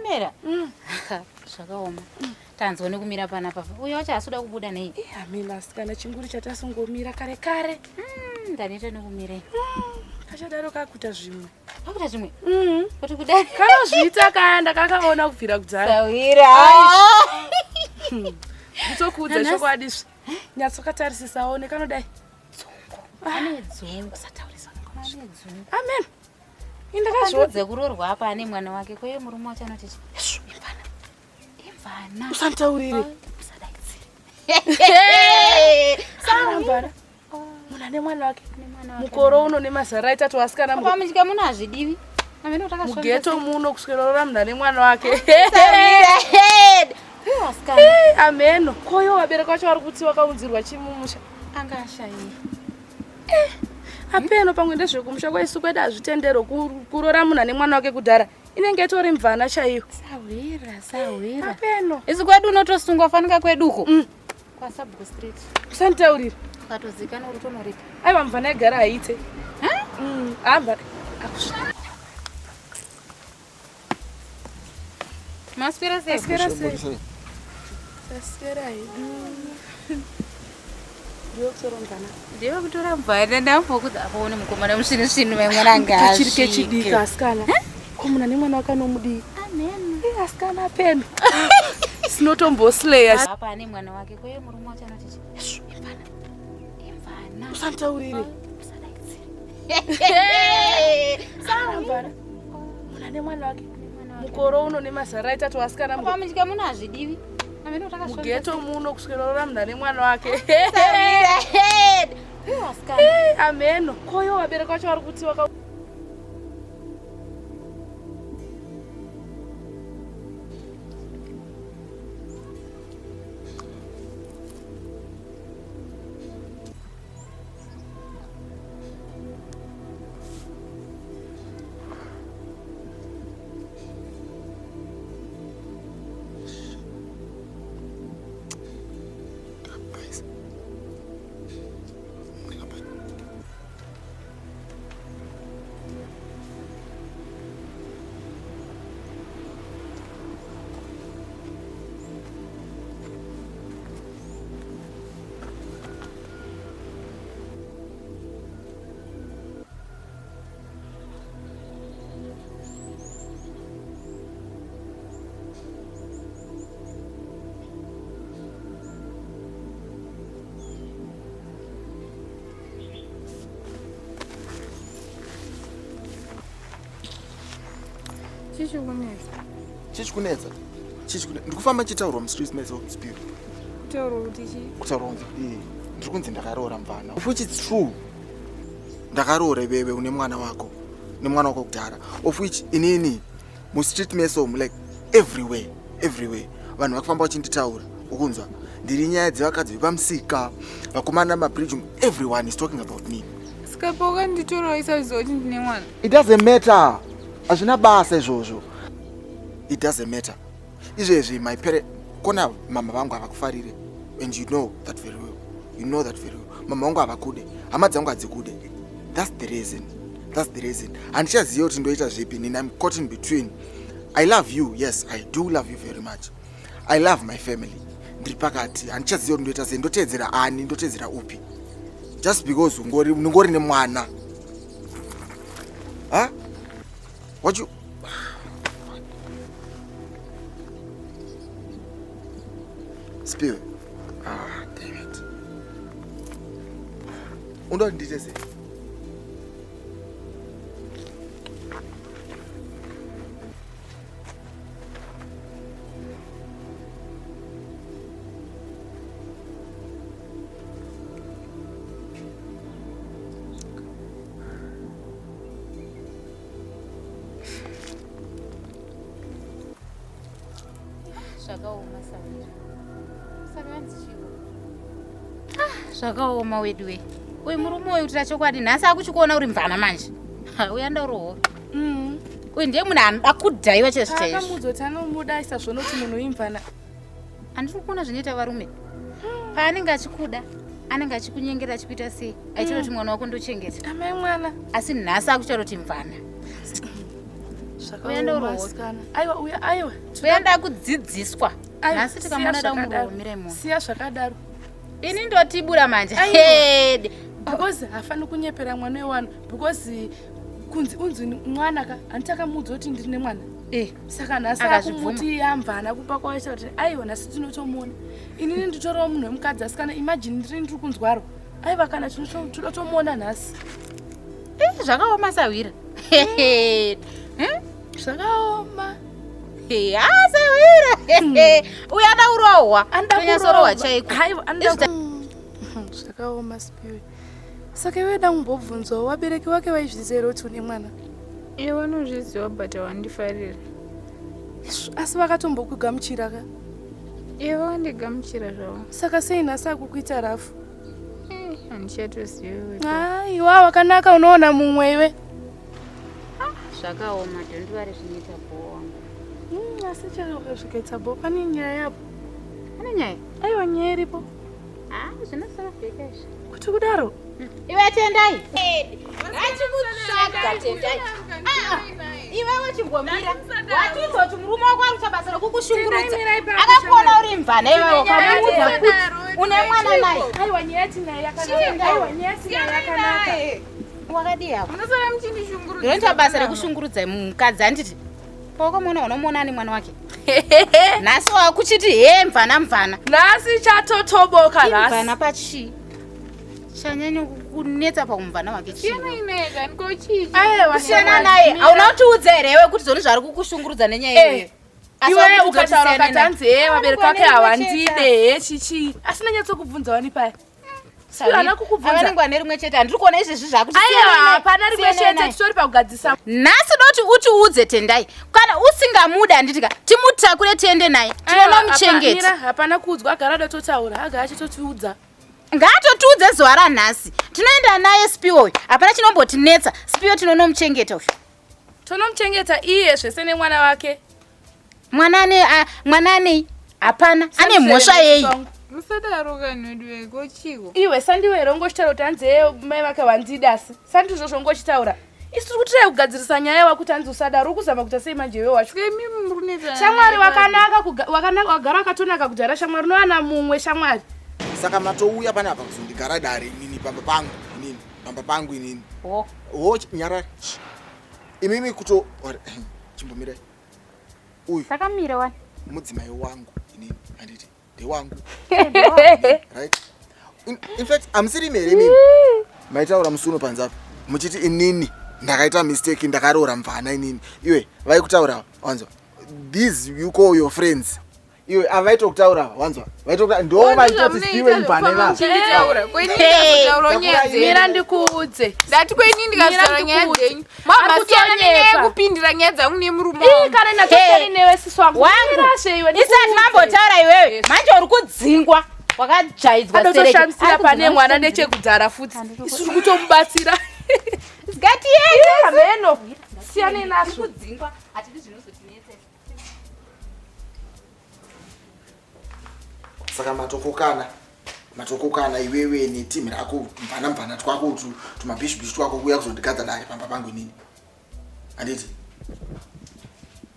Chiremera? Zvakaoma. Tanzwa nekumira panapa. Uyo wacho haasi kuda kubuda nei? Amina asikana chinguri chatasongomira kare kare. Ndaneta nekumira. Kachadaro kakuita zvimwe. Kakuita zvimwe? Kuti kudai. Kanozviita kaya ndakakaona kubvira kudhara. Sawira. Nditokuudza chokwadi zve. Nyatsokatarisisa one kanodai. Dzungu. Ane dzungu. Usataurisa. Ane dzungu. Amen. Indakazviona. Kuroorwa apa ane mwana wake. Koye murume wacho anoti chi? Imvana. Imvana. Usanditaurire. Usadaidzire. Sawira. Munhu ane mwana wake. Mukoro uno nemazara aitatu asikana. Pamunyika muno hazvidiwi. Mugeto muno kuswera rora munhu ane mwana wake. Ameno. Koyo vabereki vacho vari kuti vakaunzirwa chimumusha. Anga ashaiwa. Apeno pamwe ndezvekumusha kwaisu kwedu hazvitendero kurora munhu ane mwana wake kudhara. Inenge itori mvana chaiyo. Sahwira, sahwira. Apeno. Isu kwedu unotosungwa fanika kweduko. Kwasabhuku Street. Usanditaurira. Ukatozikanwa uri utonoripa. Aiwa mvana igara haite. Hamba. Maswera sei? Maswera sei? Taswera hedu. Ndiwe kutora mvana. Ndiwe kutora mvana ndambokuti apo une mukomana musvinu svinu mai mwana anga. Kachiri kechidiki asikana. Ko munhu ane mwana wake anomudii? Amen. Asikana apeno. Sinotombosleya. Apa ane mwana wake koye murume wacho anoti chi? Imvana. Imvana. Usanditaurire. Usadaidzire. Sawira. Munhu ane mwana wake. Mukoro uno nemazara aitatu asikana. Pamunyika muno hazvidiwi. Mugeto muno kuswera rora munhu ane mwana wake. Ameno. Koyo vabereki vacho vari kuti vaka Chichikunetsa. Chichikunetsa. Chichikunetsa. Ndikufamba ndichitaurwa mustreets meso spirit. Kutaurwa kuti chii? Kutaurwa kunzi eh ndiri kunzi ndakaroora mvana. Of which it's true. Ndakaroora iwewe une mwana wako. Nemwana wako kudhara. Of which inini mustreet meso like everywhere everywhere vanhu vakufamba vachinditaura ukunzwa ndiri nyaya dzevakadzi vepamusika vakomana mabridge everyone is talking about me. Saka pawakanditora waisaziva kuti ndine mwana? It doesn't matter. Hazvina basa izvozvo. It doesn't matter. Izvezvi my parent kona mama vangu havakufarire and you know that very well. You know that very well. Mama vangu havakude. Hama dzangu hadzikude. That's the reason. That's the reason. Handichaziva kuti ndoita zvipi nini. I'm caught in between. I love you. Yes, I do love you very much. I love my family. Ndiri pakati. Handichaziva kuti ndoita sei. Ndoteedzera ani? Ndoteedzera upi? Just because ungori ungori nemwana. Huh? What you Spiwe. Ah, damn it. Unoda ndiite sei? Zvakaoma Samira. Saka hanzi chiko? Ah, zvakaoma wedu we. Uyu murume uyu kutira chokwadi nhasi akuchikuona uri mvana manje. Uyu anoda urohwa. Uyu ndiye munhu anoda kudhaiwa chaizvo chaizvo. Akamuudza kuti anomuda aisa zvono kuti munhu imvana. Handiri kuona zvinoita varume. Paanenge achikuda anenge achikunyengera achikuita sei aitira kuti mwana wako ndochengeta. Amai mwana. Asi nhasi akuchitaura kuti mvana. Uya Zvakaoma asikana. Aiwa uya aiwa. Uya ndakudzidziswa. Aiwa, Nhasi siya tikamuona zvakadaro. damurohomira imomo. Siya zvakadaro. Ini ndotibura manje. Aiwa. Hede. Because hafaniri kunyepera mwana wewanhu because kunzi unzi mwana ka handiti akamuudza kuti ndine mwana. Eh. Saka nhasi Akazvibvuma. akumuti yamvana kupa kwaita kuti aiwa nhasi tinotomuona. Inini nditorawo munhu wemukadzi asikana imagine ndiri ndiri kunzwaro. Aiwa kana tinotomuona nhasi. Eh, zvakaoma sahwira. Hede. Hmm? Zvakaoma. Hey, ah, sahwira. Uya daurohwa. Anoda Tonyatsorohwa kurohwa. chaiko. Aiwa anoda Izvi Zvakaoma Spiwe. Saka iwe da kumbobvunzawo vabereki vake vaizviziva here kuti une mwana? Iwe vanozviziva but havandifariri. Asi vakatombokugamuchira ka? Iwe vandigamuchira zvavo. Saka sei nhasi akukuita rafu? Eh, handichatozivi. Aiwa wakanaka unoona mumwe iwe. Zvakaoma, don't worry zvinoita bho wangu. Asi chero zvikaita bho pane nyaya yapo. Pane nyaya? Aiwa nyaya iripo. Ah, zvinosolveka izvi. Kuti kudaro? Iwe Tendai. Ngachikutsvaga Tendai. Ah, ah. Iwewe chimbomira. Watiudza kuti murume wako ari kuita basa rekukushungurudza. Akakuona uri mvana iwewe ukamuudza kuti une mwana naye. Aiwa nyaya tinayo yakanaka. Aiwa nyaya tinayo yakanaka. Wakadii hako? Munosara muchindishungurudza. Ndinoita basa rekushungurudza mukadzi handiti. Pawakamuona unomuona ani mwana wake? Nhasi wakuchiti he mvana mvana. Nhasi chatotoboka nhasi. Mvana pachii? Chanyanya kunetsa pakumvana wake chii? Siyanai naye kani ko chii? Aiwa Kusiyana naye hauna kutiudza here iwe kuti zoni zvari kukushungurudza nenyaya Eh. iyoyo? Asi Iwe wakutiudza kuti ukataura siyana ukati naye. hanzi he vabereki vake Vanenge havandide he chichi. Asi ndanyatsokubvunza wani paya. Spiwe haana kukubvunza. Vanenge vane rimwe chete handiri kuona izvezvi zvakuti Aiwa siyana naye, hapana rimwe siyana chete naye. titori pakugadzisa. Nhasi doti utiudze Tendai kana usingamude handiti ka timutakure tiende naye tinonomuchengeta. Hapana kuudzwa agara adatotaura agara achitotiudza. Ngaatotiudze zuva ranhasi tinoenda naye Spiwe uyu hapana chinombotinetsa Spiwe tinonomuchengeta uyu. Tonomuchengeta iye zvese nemwana wake. Mwana ane mwana anei hapana ane mhosva yei. Musadaro kani wedu wee ko chiiko? Iwe sandiwe here ungochitaura kuti hanzi hee mai vake vandida asi sandizvo zvongochitaura. Isu tiri kutirai kugadzirisa nyaya wakuti hanzi usadaro uri kuzama kuita sei manje iwe wacho. Saka imi muri kunetsana. Shamwari naye papi? wakanaka wakanaka wagara wakatonaka kudhara shamwari unowana mumwe shamwari. Saka matouya panapa kuzondigara dare inini pamba pangu inini pamba pangu inini. Ho. Ho nyarara. Imimi kuto chimbomirai. Uyu Takamira wani. mudzimai wangu inini handiti ndewangu. Right? In fact hamusiri imi here imimi? Maitaura musi uno panze apa muchiti inini ndakaita mistake ndakaroora mvana inini. Iwe vaikutaura wanzwa. These you call your friends. Iwe avaitokutaura wanzwa. Vaitokutaura ndo vaitoti Spiwe mvana ivava. Muchinditaura. Ko inini Hey. ndikataura nyaya dzenyu. Mira ndikuudze. Ndati ko inini ndikataura nyaya ndikuudze. dzenyu. Mama siyana nenyaya Arikutonyepa. yekupindira nyaya dzangu nemurume Ii wangu. kana ndatoshari newe sisi wangu. Wangu. Mirashe iwe Isati ndikuudze. mambotaura iwewe manje uri kudzingwa wakajaidzwa Adotoshamisira pane mwana nechekudhara futi. Isu tiri kutomubatsira. Ngatiende. Hameno. Siyane nazvo. Kudzingwa hatidi zvinozotinetsa. Saka matokokana iwewe netimu rako mvana mvana twako tumabhishu-bhishu twako kuuya kuzondigadza dare pamba pangu inini handiti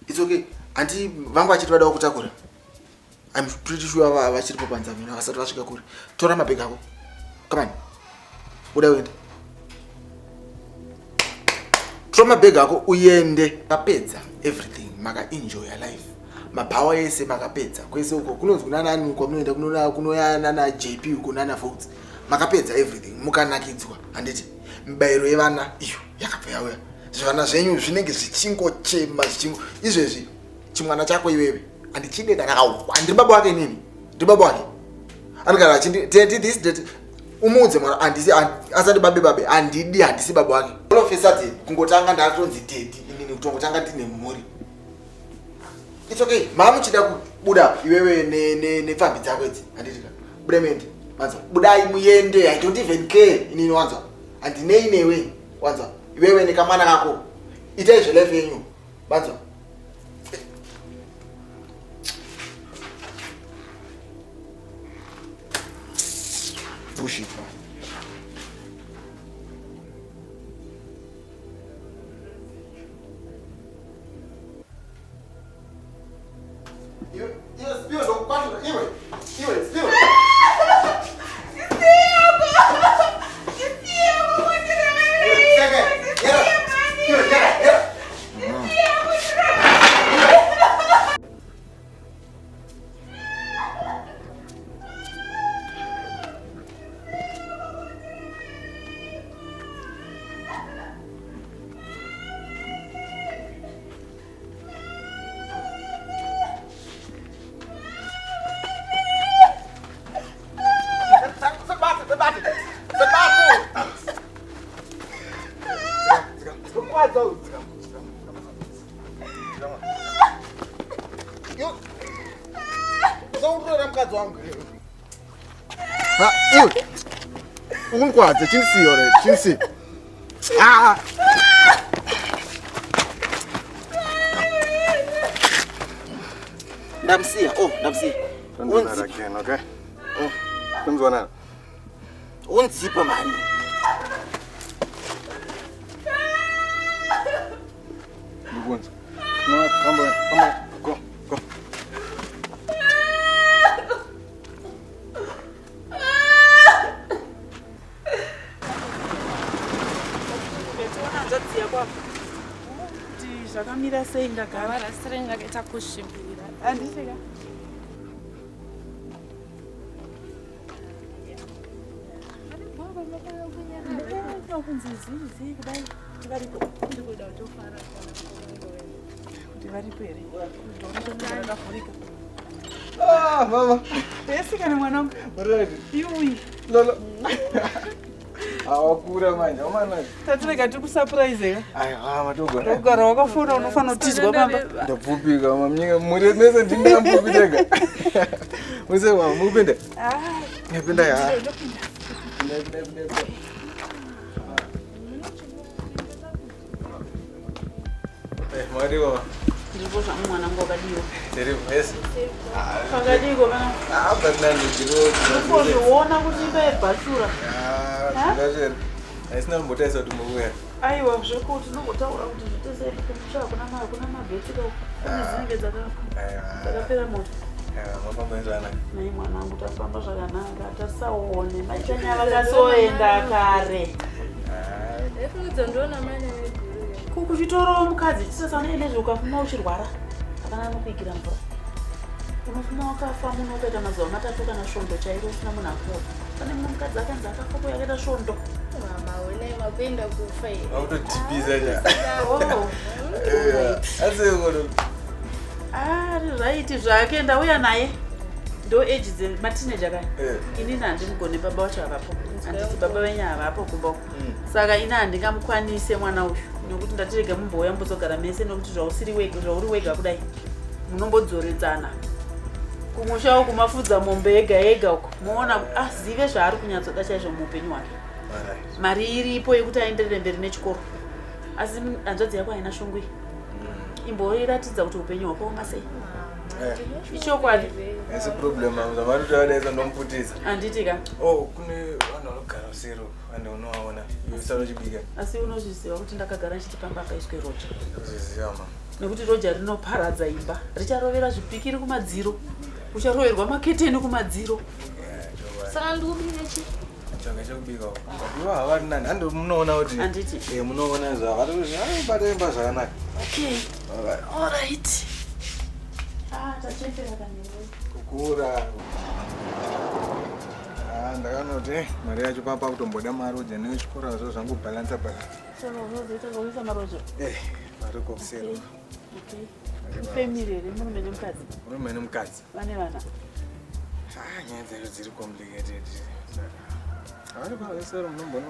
its okay handi vangu vachiti vadawo kutakura I'm pretty sure vachiripo panze apa vasati vasvika kure. Tora mabhegi ako. Come on. Buda uende. Tora mabhegi ako uende. Tapedza everything. Maka enjoy your life. Mabhawa ese makapedza. Kwese uko kunonzi kuna nani kwamunoenda kunoona kunoya nana JP uko nana Volts. Makapedza everything. Mukanakidzwa. Handiti mibayiro yevana iyo yakabva yauya. Zvivana zvenyu zvinenge zvichingochema zvichingo izvezvi chimwana chako iwewe handichide ndakakaukwa handiri baba wake inini ndiri baba wake anogara achindi teti this that umuudze mwana handisi asati babe babe handidi handisi baba wake all of a sudden kungotanga ndatonzi teti inini kutongotanga ndine mhuri it's okay mama muchida kubuda iwewe nepfambi dzako idzi handiti ka buda muende wanzwa budai muende I don't even care inini wanzwa handinei newe wanzwa iwewe nekamwana kako itai zvelife yenyu wanzwa. Push it, man. Mukadzi wangu. Yo. Usaurora mukadzi wangu. Ha, iwe. Ukundikwadza, chinisiya already, chinisiya. Ah. Ndamusiya, oh, ndamusiya. Don't do that again, okay? Oh. Kunzwanana. Unzipa mani. Ndikunzwa. No, come on, come on. Go, go. Zvakamira sei ndagara rasi renyu rakaita kusvibira. Handisika. Kunzi zii kudai kuti varipo Ndikuda kutofara kuti varipo here rakavhurika. Ah, mama. Esikane mwanangu. Alright. Iuyi. Lolo. Awakura manje, awumana. Tatirega tiri ka. Ai, ah, matogona. Kugara wakafona unofanira kutizwa pamba. Ndapfupika mama, muri mese ndini ndamupfupika tega. Muse mama, mukupinda? Ah, Ndapinda ya. Pinda, pinda, pinda, pinda. Eh, mwadiwa. Ndiripo zvangu mwanangu wakadiwa. Ndiripo, yes. Pakadiko kana. Ah, but nani ndiro. Ukozviona kuti imba yebhachura. Ah, ndazvera. Haisina kumbotarisa kuti mukuya. Aiwa zvekuti tinongotaura kuti zviite sei kumusha hakuna hakuna magetsi ka kune dzinenge dzakapera moto. Aiwa, mafamba zvakanaka. Nai mwanangu tafamba zvakanaka tasaone maichanya vakasoenda kare. Ndaifungidzo ndiona mai neguru. Kuchitoro mukadzi chisasana nezve ukafuma uchirwara hapana anokuigira mvura. Unofuma wakafa muno ukaita mazuva matatu kana svondo chairo usina munhu akuona. Pane mumwe mukadzi akanzi akafa ko yakaita svondo. Mama onai makuenda kufa here. Vakutodhipisa cha. Oh. Asi kono. Ari zvaiti zvake ndauya naye. Ndo age dzematineja kaya. Inini handimugone baba vacho havapo. Handiti baba venyu havapo kumba uko. Saka ini handingamukwanise mwana uyu nekuti ndatirega mumbouya mumbozogara mese nekuti zvausiri wega zvauri wega kudai munombodzoredzana. Kumusha uku mafudza mombe ega ega uko moona azive zvaari kunyatsoda chaizvo muupenyu hwake. Alright. Mari iripo yekuti aenderere mberi nechikoro. Asi hanzvadzi yako haina shungu iyi. Imboiratidza kuti upenyu hwakaoma sei. Ichokwadi. Asi problem mama, zvamarutaura ndomuputisa. Handiti ka. Oh, kune vanhu vanogara usero, vanhu unovaona. Iwe usara uchibika. Asi unozviziva kuti ndakagara ndichiti pamba paiswe roja. Ndozviziva mama. Nekuti roja rinoparadza imba. Richarovera zvipikiri kumadziro. Ucharoverwa maketeni kumadziro. Saka ndikubika chi? Tsvaga chekubika uko. Ivo havari nani. Handi munoona kuti. Handiti. Eh, munoona zvavari kuti vanobata imba zvakanaka. Okay. Alright. Alright. Ah, tachembera kanyewe. Kukura. Ah, ndakanoti mari yacho papa kutomboda maroja nechikoro zvo zvangu balansa balansa. Saka unozoita kuisa maroja. Eh, mari kokusero. Okay. Family here murume nemukadzi. Murume nemukadzi. Vane vana. Ah, nyaya dzacho dziri complicated. Saka vari pavesero munombono.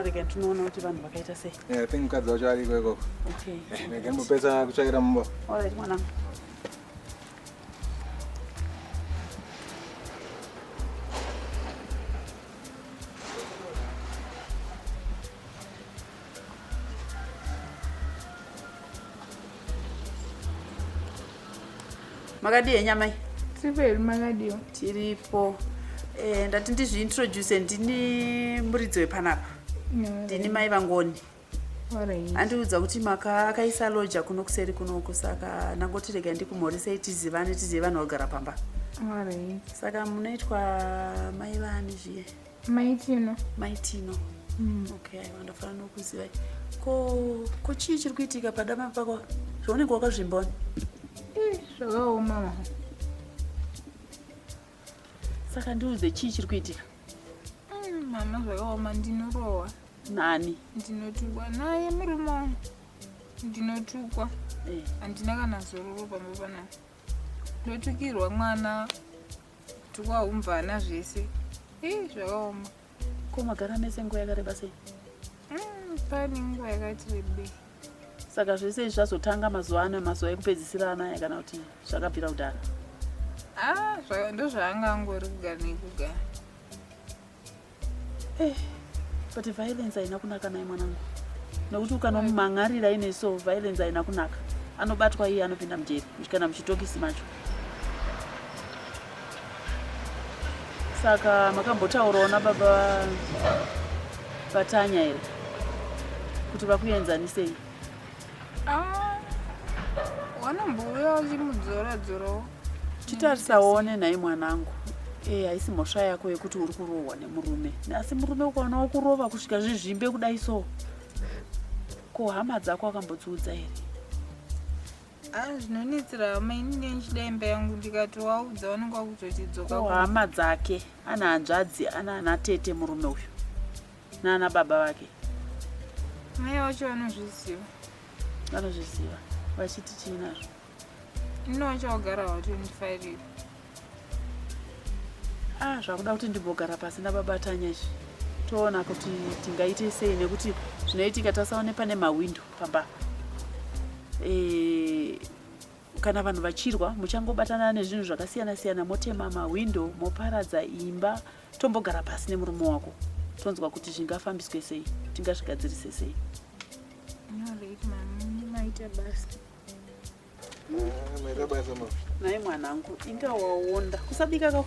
Rega ndinoona kuti vanhu vakaita sei. Yeah, I think mukadzi wacho ariko ikoko. Okay. Rega ndimbopedza kutsvaira mumba. Alright mwanangu. Makadii henyu amai? Tiripo here makadiwa? Tiripo. Ndati ndizviintroduce, ndini muridzi wepanapa. Ndini mai vaNgoni. Alright. Andiudza kuti akaisa loja kuno kuseri kunoku, saka ndangoti rega ndikumhorisei tizivane, tizive vanhu vagara pamba. Alright. Saka munoitwa mai vani zviye? Mai Tino. Mai Tino. Okay, aiwa ndafanira nokuzivai. Ko chii chiri kuitika padama pako? Zvaunenge wakazvimba wani? Zvakaoma mama. Saka ndiudze chii chiri kuitika? Mama zvakaoma, ndinorohwa. Nani? Ndinotukwa naye murume wangu. Ndinotukwa. Handina kana zororo pamba panapa. Ndotukirwa mwana, tukwa umvana zvese. Zvakaoma. Ko magara mese nguva yakareba sei? Pane nguva yakati rebei. Saka zvese izvi zvazotanga mazuva ano, mazuva ekupedzisira anaya kana kuti zvakabvira kudhara? Ah, ndozvaanga angori kugara nekugara. Eh, but violence haina kunaka naye mwanangu, nekuti ukanomumhan'arira ine so violence haina kunaka, anobatwa iye anopinda mujeri kana muchitokisi macho. Saka makambotaurawo nababa vaTanya here kuti vakuenzanisei? Ah, wanombouya vachimudzora dzorawo. Chitarisa uone nhai mwanangu. Eh, haisi mhosva yako yekuti uri kurohwa nemurume, asi murume ukaona wakurova kusvika zvizvimbe kudai so, ko hama dzako akambodziudza here? Ah, zvinonetsera hama, ini ndichida imba yangu, ndikati waudza vanenge vakuzoti dzoka. Ko hama dzake, ana hanzvadzi, ana ana tete murume uyu naana baba vake? Mai vacho vanozviziva. Vanozviziva vachiti chii nazvo? Ini wacho wagara watondifarira. Ah, zvakuda kuti ndimbogara pasi nababa Tanya izvi, toona kuti tingaite sei, nekuti zvinoitika tasaone pane mahwindo pamba. E, kana vanhu vachirwa muchangobatana nezvinhu zvakasiyana siyana, motema mahwindo, moparadza imba. Tombogara pasi nemurume wako tonzwa kuti zvingafambiswe sei, tingazvigadzirise sei. Alright, mama, maita basa. Maita basa mama. Nhai mwanangu, inga waonda, kusabika kako.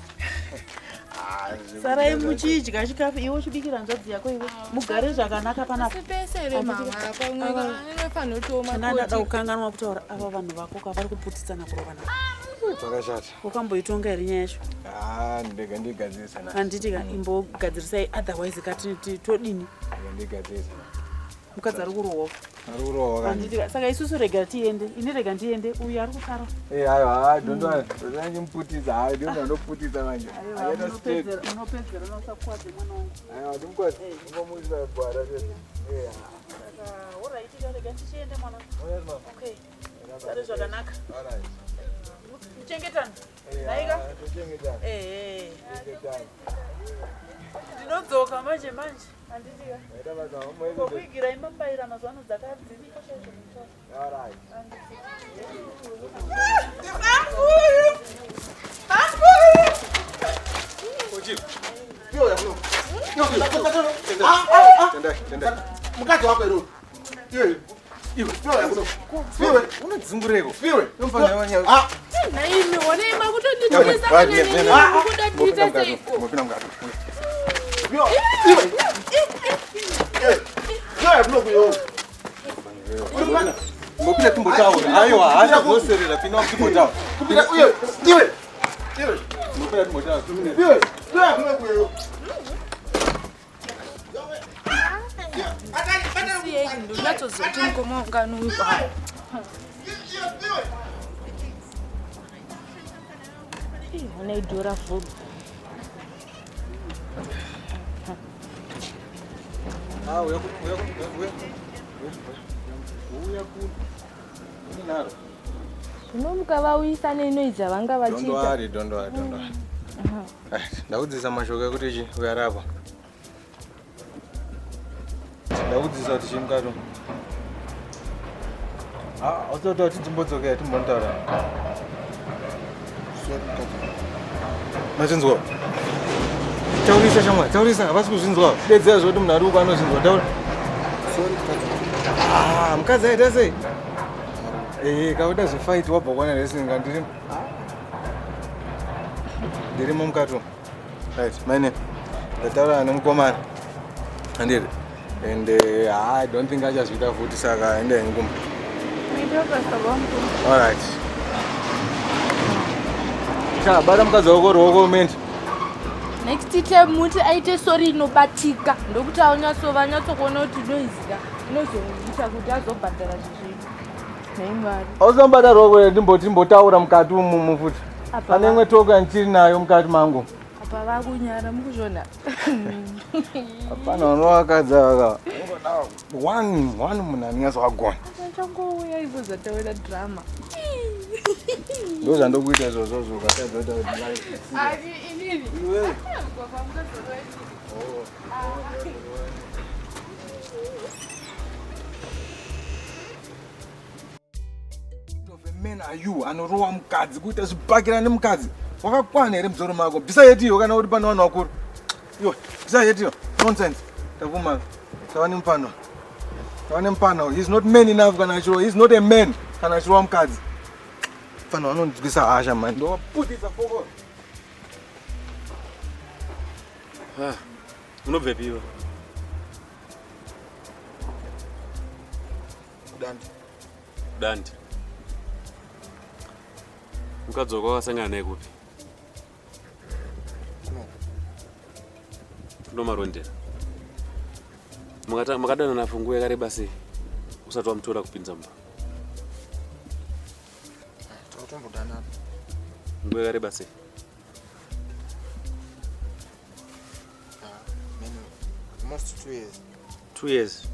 Sarai muchidya chikafu, iwe uchibikira hanzvadzi yako, iwe mugare zvakanaka panapa. Pese here mama, pamwe anofanira kutooma. Ndada kukanganwa kutaura, ava vanhu vako ka vari kuputitsana kurovana. Pakashata. Wakamboitonga here nyaya yacho? Ah, ndega ndigadzirisa na. Handiti ka, imbogadzirisai, otherwise ka todini? Ndega ndigadzirisa. Mukadzi ari kurohwa. Ari kurohwa kani. Handiti ka, saka isusu rega tiende, ini rega ndiende, uyu ari kusara. Eh, aiwa, ah, don't worry. Don't ndimuputitsa, hayi, ndiyo ndinoputitsa manje. Aiwa, Achaita straight. munopedzera munopedzera nousakukwadze mwana wangu. Aiwa, ndimukwadze. Ndingomuisa gwara chete. Eh, Saka alright, rega ndichiende mwana. alright mama. Okay. Sare zvakanaka. Alright. Muchengetana. Eh, Naika? ah, tochengetana. Ehe. Tochengetana. Ndinodzoka manje manje. Handiti ka. Maita basa, mama. Kokuigira imambaira mazuva ano dzakadziriko chaizvo mutsva. Alright. Tendai, tendai. Mukadzi wako ero iwe, iwe, iwe, Unadzungureko. iwe. Unofanira wanya. Ah, Naimi, onei makutonditwisa kana nini, mukuda tiite seiko? Mopinda mukati. iwe, iwe, iwe, iwe, kuno kuyo. Mbopinda timbotaura. Aiwa, hachazoserera pinda timbotaura. Kupinda iwe, iwe, iwe, Mbopinda timbotaura. iwe, iwe, kuno kuyo. Siyeki ndonyatsozoti mukoma wangu anouya. Ona idhora vhuru. Ah, uya kuno, uya kuno, uya. Uya kuno. Uni naro. Zvino mukavauyisa neinoidza vanga Don't vachiita. worry, don't worry, don't worry. Right, ndakudzidzisa mashoko ekuti chi uyarapa. Ndakudzidzisa kuti chii mukati umu. Ah, usati kuti timbodzokera timbonotaura. Mazvinzwa? Taurisa shamwari, taurisa, havasi kuzvinzwa. Dedzera zvekuti munhu ari uko anozvinzwa. Taura. Sorry, mukadzi. Ah, mukadzi aita sei? Eh, kauda zvefight wabva kwana wrestling ndiri. Ndirimo mukati umu. Right, my name. Ndataura nemukomana. Handiri. And I don't think achazviita futi, saka enda henyu kumba. All right. Cha, bata mukadzi wako ruoko umente. Next time muti aite sorry inobatika, ndokuti aunyatso vanyatsokuona kuti inoizika inozoita kuti azobhadhara zvezvinhu. Nhai Mwari. Ausambata ruoko here, timbotaura mukati umumu futi. Apa Pane imwe toko yandichiri nayo mukati mangu. Apa vakunyara, mukuzviona. Hapana vanovakadzi ava. One one munhu anonyatso Achangouya ivo zvataura drama. Ndo zvandokuita izvozvozvo ukatadza kuita kuti Ari inini. Iwewe. Kwa mukadzi wako. man are you anorowa mukadzi kuita zvibhakira nemukadzi wakakwana here musoro mako bvisa yeti iyo kana uri pane vanhu vakuru iwe bvisa yeti iyo nonsense tabvuma tava nemupano tava nemupano he's not man enough kana achirowa he's not a man kana achirowa mukadzi mfana vanonzwisa hasha mani ndovaputisa foko ah, unobvepi iwe Dandi. Dandi. Mukadzi wako wakasangana naye kupi? Kuno. Kuno Marondera. Makadanana for nguva yakareba sei usati wamutora kupinza mumba? Takatombodanana. Nguva yakareba sei? Ah, almost 2 years. 2 years.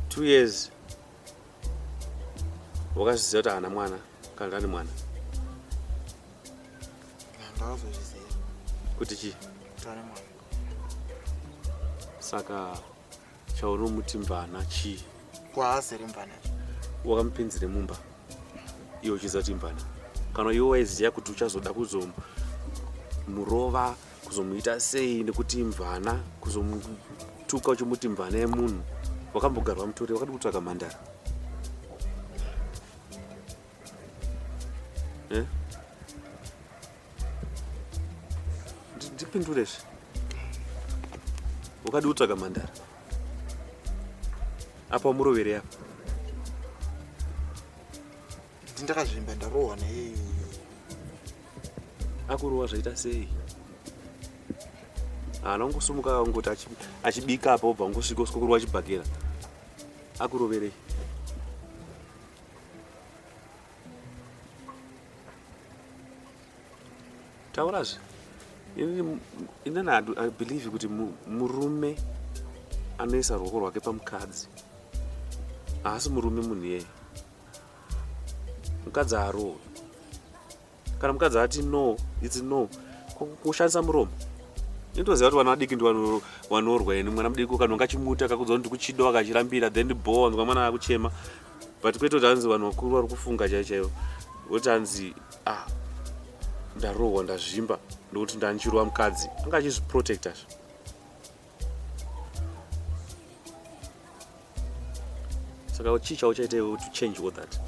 2 years. Wakazviziva kuti haana mwana kana kuti ane mwana? Ndakazozviziva. Kuti chii? Kuti ane mwana. Saka chaunomuti mvana chii? Kwaasiri mvana. Wakamupinzire mumba iwe uchiziva kuti imvana. Kana iwe waiziva kuti uchazoda kuzomurova, kuzomuita sei nekuti imvana, kuzomutuka uchimuti mvana yemunhu, wakambogarwa mutori, wakadi kutsvaga mhandara. Eh? Ndipindurezve. Wakadi kutsvaga mhandara. Apa murovere apa. Ndakazvimba ndarohwa naye. Akurowa zvaita sei? Haana kungosimuka kungoti achibika apa obva ungosvika usiko kurowa chibhakera. Akuroverei? Taurazve. Inini I believe kuti murume anoisa ruoko rwake pamukadzi haasi murume munhu iyeye. Mukadzi haarohwi. Kana mukadzi ati no, it's no. Kushandisa muromo. Inotoziva kuti vana vadiki ndi vanorwa ini mwana mudiki ukanonga chimuti akakudza kuti ndikuchida akachirambira then bho wanzwa mwana akuchema. But kwete kuti hanzi vanhu vakuru vari kufunga chaivo chaivo. Woti hanzi ah ndarohwa ndazvimba ndokuti ndanchirwa mukadzi. Anga achizviprotecta zve. Saka chii chauchaita iwe to change all that?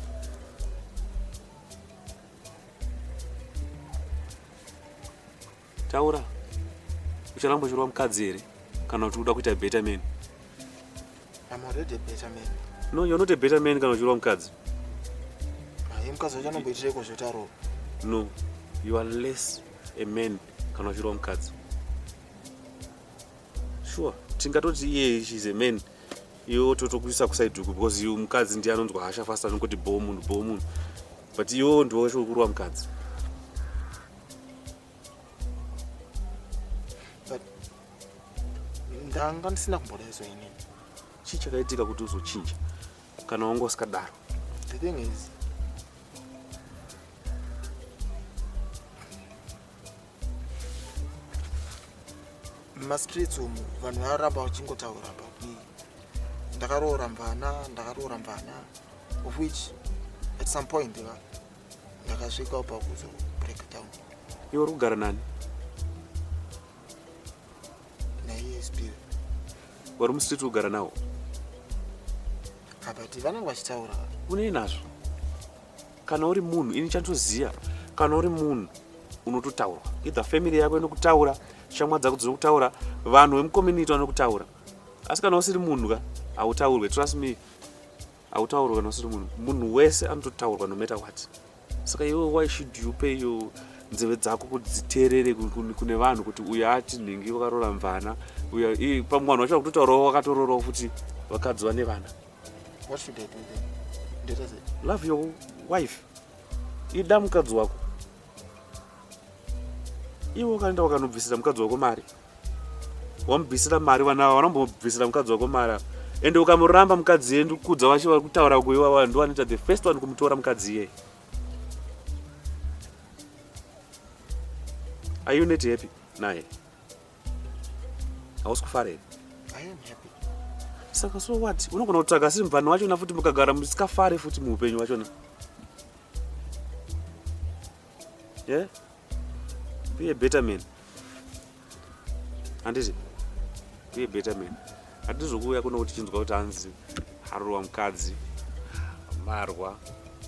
Taura. Ucharamba uchirova mukadzi here kana kuti uda kuita better man? I'm already a better man. No, you're not a better man kana uchirova mukadzi. Hayi mukadzi wacho anomboitireko zvotarova. No, you are less a man kana uchirova mukadzi. Sure, tingatoti iye she's a man. Iwe wototokuisa kuside uku because iwe mukadzi ndiye anonzwa hasha fast anongoti bho munhu bho munhu. But iwe ndiwe wacho uri kurova mukadzi. But ndanga ndisina kumboda izvo inini. Chii chakaitika kuti uzochinja kana wanga usikadaro? The thing is mumastreets umu vanhu varamba vachingotaura about me. Ndakaroora mvana, ndakaroora mvana, of which at some point ndakasvika pakuzo break down. Iwe uri kugara nani? Naiye Spiwe. Vari mustreet ugara nawo? But vanenge vachitaura. Unei nazvo? Kana uri munhu, ini chandoziva, kana uri munhu unototaurwa. Either family yako inokutaura, shamwa dzako dzinokutaura, vanhu vemucommunity vanokutaura. Asi kana usiri munhu ka, hautaurwe. Trust me, hautaurwe kana usiri munhu. Munhu wese anototaurwa no matter what. Saka iwe why should you pay your nzeve dzako kuti dziteerere kune vanhu kuti uyu ati nhingi vakaroora mvana, uyu pamwe vanhu vacho vakutotaurawo vakatororawo futi vakadzi vane vana. What should I do then? Ndoita sei? Love your wife. Ida mukadzi wako. Iwe ukaenda ukanobvisira mukadzi wako mari. Wamubvisira mari vana ava vanombobvisira mukadzi wako mari ava. Ende ukamuramba mukadzi iye ndikudza vacho vari kutaura kuiwa vanhu ndovanoita the first one kumutora mukadzi iye. Are you not happy naye? Hausi kufara here? I am happy. Saka so what? Unogona kutsvaga asi mubvana wachona futi mukagara musikafare futi muupenyu wachona. Yeah? Be a better man. Handiti? Be a better man. Hatizokuuya kuno kuti chinzwa kuti hanzi harowa mukadzi marwa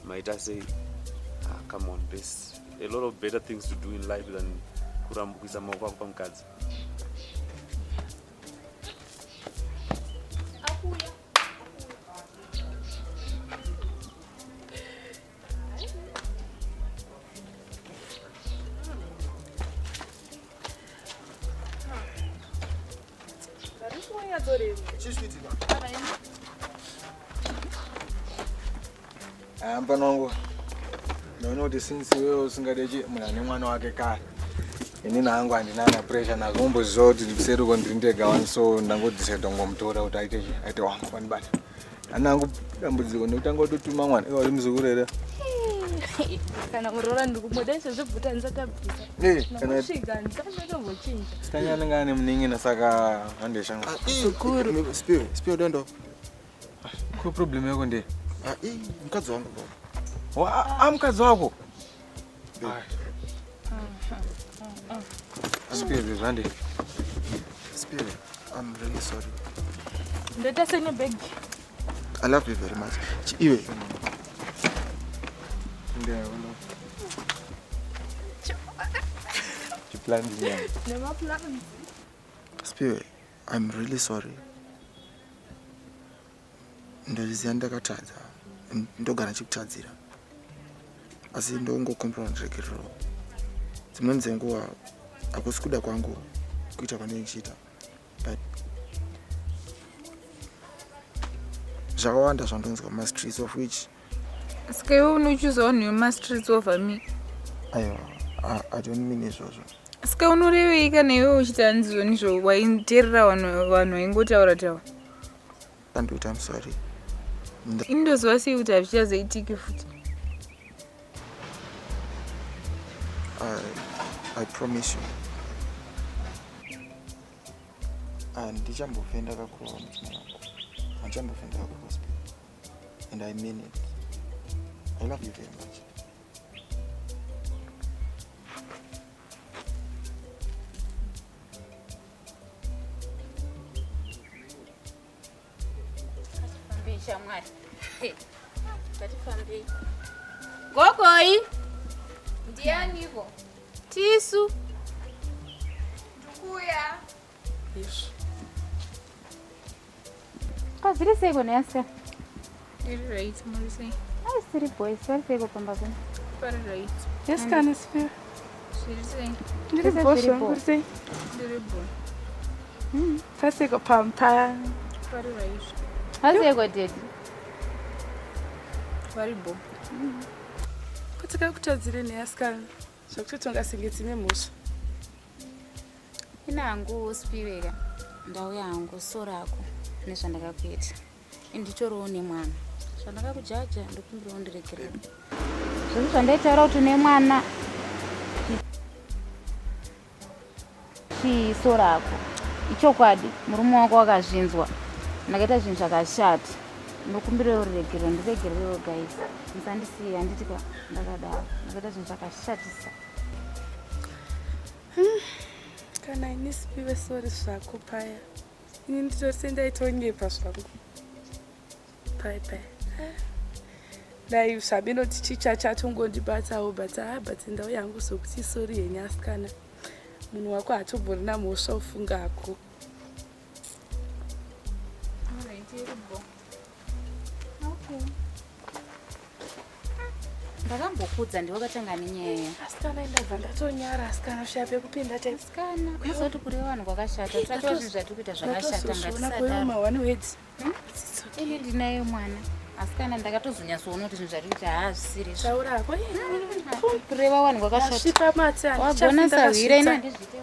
maita sei. Ah, come on, there's a lot of better things to do in life than kuramba kuisa maoko ako pamukadzi. Ah, mfana wangu ndaona kuti since iwewe usingade chi munhu ane mwana wake kare inini hangu handina ana pressure nazvo umboziva kuti kuseri uko ndiri ndega wani so ndangodecide kungomutora kuti aite chi aite wangu pandibata Ana angu dambudziko nekutanga kutotuma mwana iwe uri muzukuru here? Kana muroora ndikumuda izvozvo bvuta ndisati abvisa. Eh, kana Kusvika ndisati ndatombochinja. Tanya anenge ane munin'ina saka hande shangu. Muzukuru. Spiwe, spiwe dondo. Ko problem yako ndeye? Ah, ii, mukadzi wangu baba. Wa a mukadzi wako? Spiwe zvande. Spiwe, I'm really sorry. Ndoita sei nebag? I love you very much. Iwe. Spiwe, I'm really sorry. Ndozviziva ndakatadza. Ndogara ndichikutadzira. Asi ndongokumbira undiregerero. Dzimweni dzenguva hakusi kuda kwangu kuita kwandinenge ndichiita. But zvakawanda zvandonzwa mumastreets of which Saka iwe unochuza vanhu vemastreets over me? Aiwa, I don't mean izvozvo. Saka unorevei kana iwe uchiti handizvo izvo waiteerera vanhu vanhu vaingotaura taura? Andikuti I'm sorry. Ini ndoziva sei kuti hazvichazoitiki futi? I promise you. Handichambofe ndakakurova mudzimai wangu. Handichambofe ndakakurova Spiwe. And I mean it. I love you very much. Ngatifambei shamwari. Ngatifambei. Gogoi. Ndianiko? Tisu. Ndikuya. Izvo. Ko zviri seiko nhasi? Ndiri right, muri sei? Ai siri boys, vari seiko pamba pano? Pari right. Yes, kana Spiwe. Zviri sei? Ndiri Zviri bho bho. zvangu, uri sei? Ndiri bho. Saseiko pampa. Pari right. Haseiko daddy? Vari bho. Ko takakutadzire nei asikana? Zvakutotonga senge tine mhosva. Ina hangu Spiweka, ndauya hangu so rako nezvandakakuita. Nditoriwo nemwana. Zvandakakujaja ndokumbirawo ndiregerere. Zvose zvandaitaura kuti une mwana chiso rako. Ichokwadi murume wako wakazvinzwa. Ndakaita zvinhu zvakashata. Ndokumbirawo ruregerero, ndiregererewo guys. Musandisiye handiti ka ndakadaro. Ndakaita zvinhu zvakashatisa. Kana ini Spiwe sorry zvako paya. Ini nditori sendaitonyepa zvangu. Paya paya. Dai zvabinoti chicha chatongondibatawo but ah but ndauya hangu zokuti sorry henyu asikana. Munhu wako hatomborina mhosva ufungako. Alright, iri bho. Okay. Ndakambokudza ndiwe wakatanga nenyaya. Asikana ndabva ndatonyara asikana shaya pekupinda chaipo. Asikana, unozoti kureva vanhu kwakashata. Tatiwa zvinhu zvatiri kuita zvakashata Ndatozozviona ngatisadaro. koiwe one words. Ini ndinaye mwana. Asikana ndakatozonyatsoona kuti zvinhu zvatiri kuita haazvisiri izvo. Taura hako. Kureva vanhu kwakashata. Ndasvipa mate Wagona sahwira ino handizviite.